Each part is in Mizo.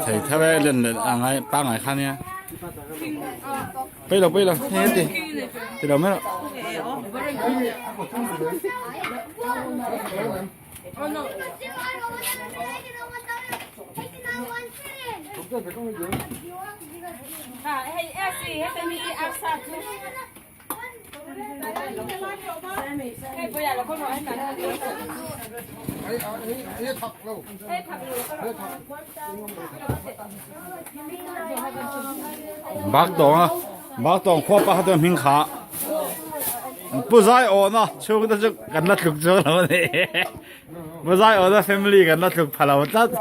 Thei tho e len leh a ngai pangngai kha nia pei lo pei lo hei heti ti lo mai rawh. Bak tawng a bak tawng khua pa kha chuan hming kha pu zai awna chhung te chu kan la tluk chuang lo a ni pu zai awna family kan la tluk pha lo tlat.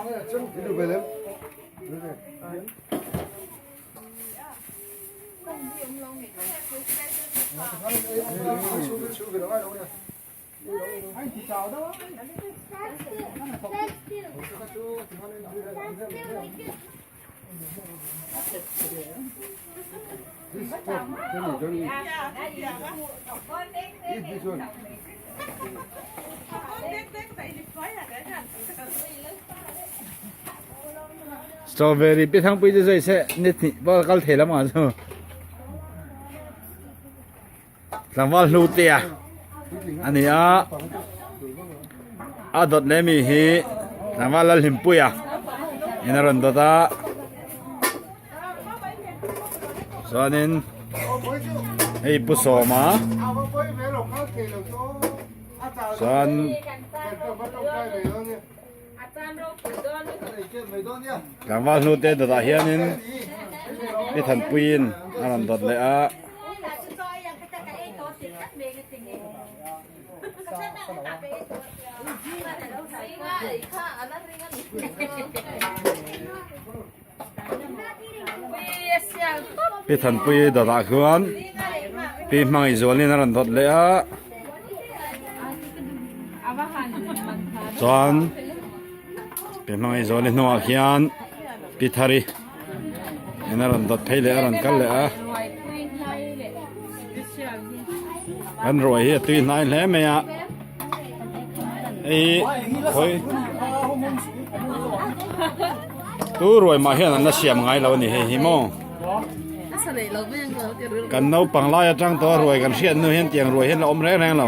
Strawberry pi thang pui chu zai se ni hnih pawh kal thei lam ah chu tlangval hlu te a ani a a dawt leh mi hi tlangval lal hlim pui a in a rawn dawt a chuanin hei pu sawma chuan. Tlangval hnu te dawtah hianin Pi Thanpuiin a rawn dawt leh a. Pi Thanpuii dawtah chuan Pi Hmangaihzualin a rawn dawt leh a. Chuan Pi Hmangaihzuali hnuah khian Pi Thari in a rawn dawt phei leh a rawn kal leh a. Kan ruai hi a tui hnai hle mai a. Hei khawi tu ruai mah hian an la siam ngai lo a ni hei hi maw. Kan naupang lai atang tawh a ruai kan hriat hnu hian tiang ruai hian la awm reng reng lo.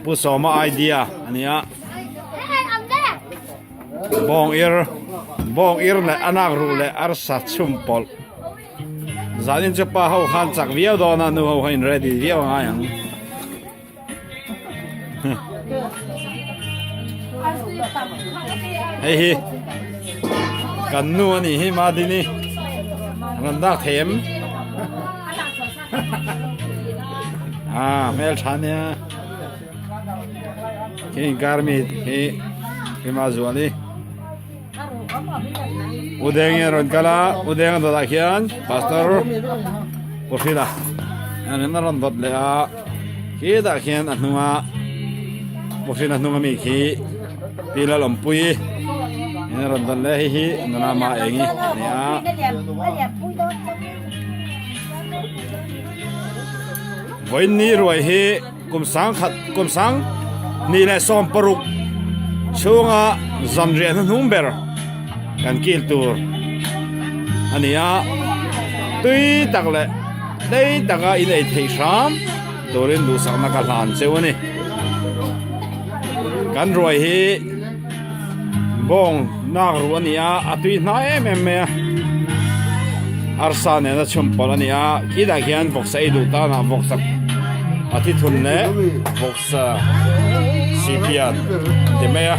Pu Sawma idea a ni a. Bawng ir bawng ir leh a nak ruh leh arsa chhum pawlh. Zanin chu pa ho khan chak viau dawn a nu ho khan in ready viau a ngai ang. Hei hi kan nu a nih hi Madini rawn dak thei em? Ah hmel tha nia khi inkar mi hi Hima Zuali Udeng in rawn kal a Udeng a dawtah khian Pastor Puhrila an rawn dawt leh a khitah khian a hnunga Puhrila hnung ami khi Pi Lalawmpui in a rawn dawt leh a hei hi nula ma eng hi a ni a. Vawiinni ruai hi kum sangkhat kum sang hnih leh 16 chhunga zanriah hnuhnung ber kan kil tur a ni a, tui tak leh tlei taka in ei theih hram turin duhsakna ka hlan cheu a ni. Kan ruai hi bawng nak ruh a ni a, a tui hnai em em mai a, arsa nena chhum pawlh a ni a, khitah khian vawksa ei duh tanah vawksa a thi thun leh vawksa sipian ti mai a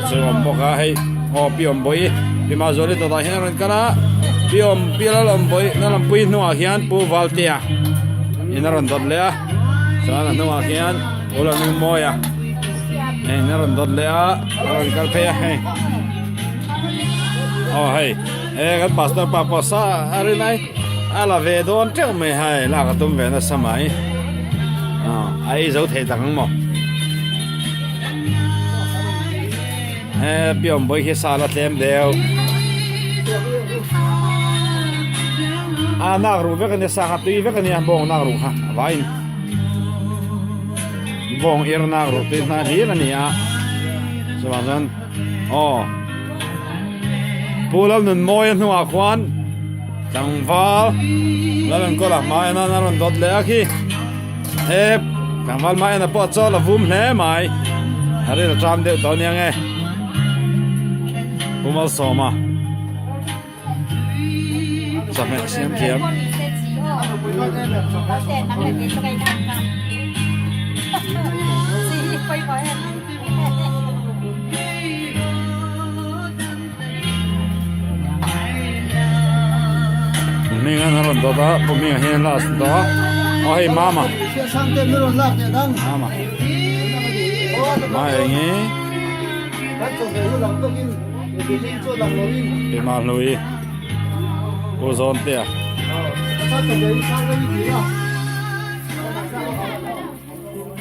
chu awm bawk a hei aw pi awm bawi pi Mazuali tawtah hian a rawn kal a pi awm pi lal awm bawi na lampui hnungah khian pu Valtea in a rawn dawt leh a chuan a hnungah khian pu Lalnungmawia hei in a rawn dawt leh a a rawn kal phei a hei aw hei he kan pastor pa pawh sa a rin ai a la ve dawn teuh mai hei lak a tum ve nasa mai a ei zo thei tak ang maw he pian bawi khi sa la tlem deuh a nak ruh vek ania sa kha tui vek ania bawng nak ruh kha a vaiin bawng ir nak ruh tui hna hlir ania. Chuvang chuan aw Pu Lalnunmawia hnuah khuan tlangval Lalenkawla hmaiah nan a rawn dawt leh a khi he tlangval hmaiah pawh a chawl a vum hle mai a ril a ṭam deuh tawh aniang e Pu Malsawma. Chawhmeh siam thiam. Hming an rawn dawt a, pu hming ah hian last an dawt a, aw hei mama. Mama. Ma eng hi. Pema hlui Pu Zawn te a.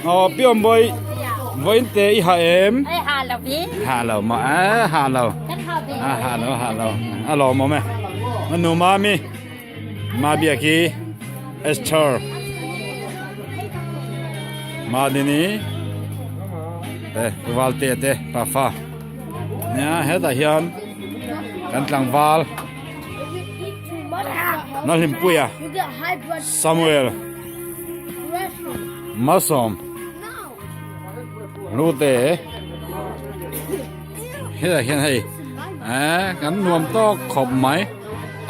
Aw Piawm Bawi vawiin te i ha em? Ha lo bi. Ha lo ma a ha lo. A ha lo ha lo. A lawm awm e. A nu mami Ma Biaki Esther Madini te Valte te pafa. Nia hetah hian kan tlangval Nalhlimpuia Samuel Malsawm Lute hetah hian hei eh kan nuam tawk khawp mai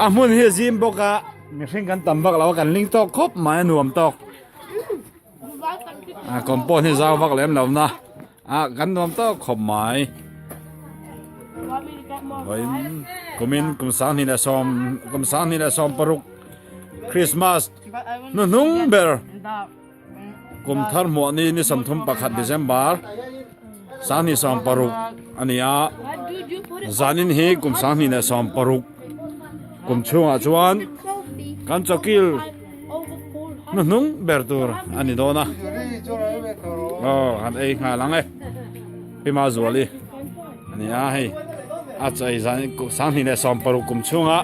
a hmun hi a zim bawk a mihring kan tam vak lo a kan ling tawk khawp mai a nuam tawk a compound hi zau vak lem lo na. Ah kan nuam tawk khawp mai. Vawiin kumin kum 20 leh 10 kum 20 leh 16 Christmas hnuhnung ber kum thar hmuah ni ni 31 December 2016 a ni a. Zanin hi kum 20 leh 16 kum chhungah chuan kan chawkil hnuhnung ber tur a ni dawn a aw han ei nghal ang e Pima Zuali a ni a hei a chaw ei zan 2016 kum chhunga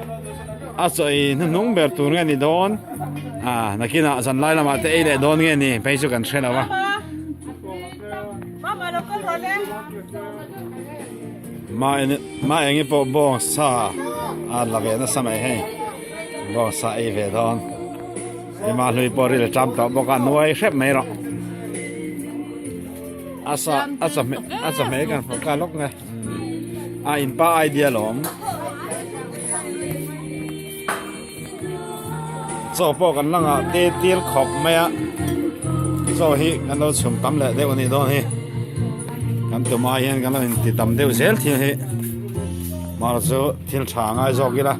a chaw ei hnuhnung ber tur nge ni dawn a nakinah zan lai lamah te ei leh dawn nge ni phei chu kan hre lo a. Ma eng pawh bawng sa a la ve nasa mai hei bawng sa ei ve dawn ema hlui pawh ril a ṭam tawh bawk a nuai hrep mai rawh a sa a chawhmeh a chawhmeh kan fawh ka lawk nge a in pa idea lawm chaw pawh kan la ngah te tir khawp mai a chaw hi kan lo chhum tam leh deuh a nih dawn hi kan tumah hian kan lo inti tam deuh zel thil hi mahse chu thil tha a ngai zawk ila.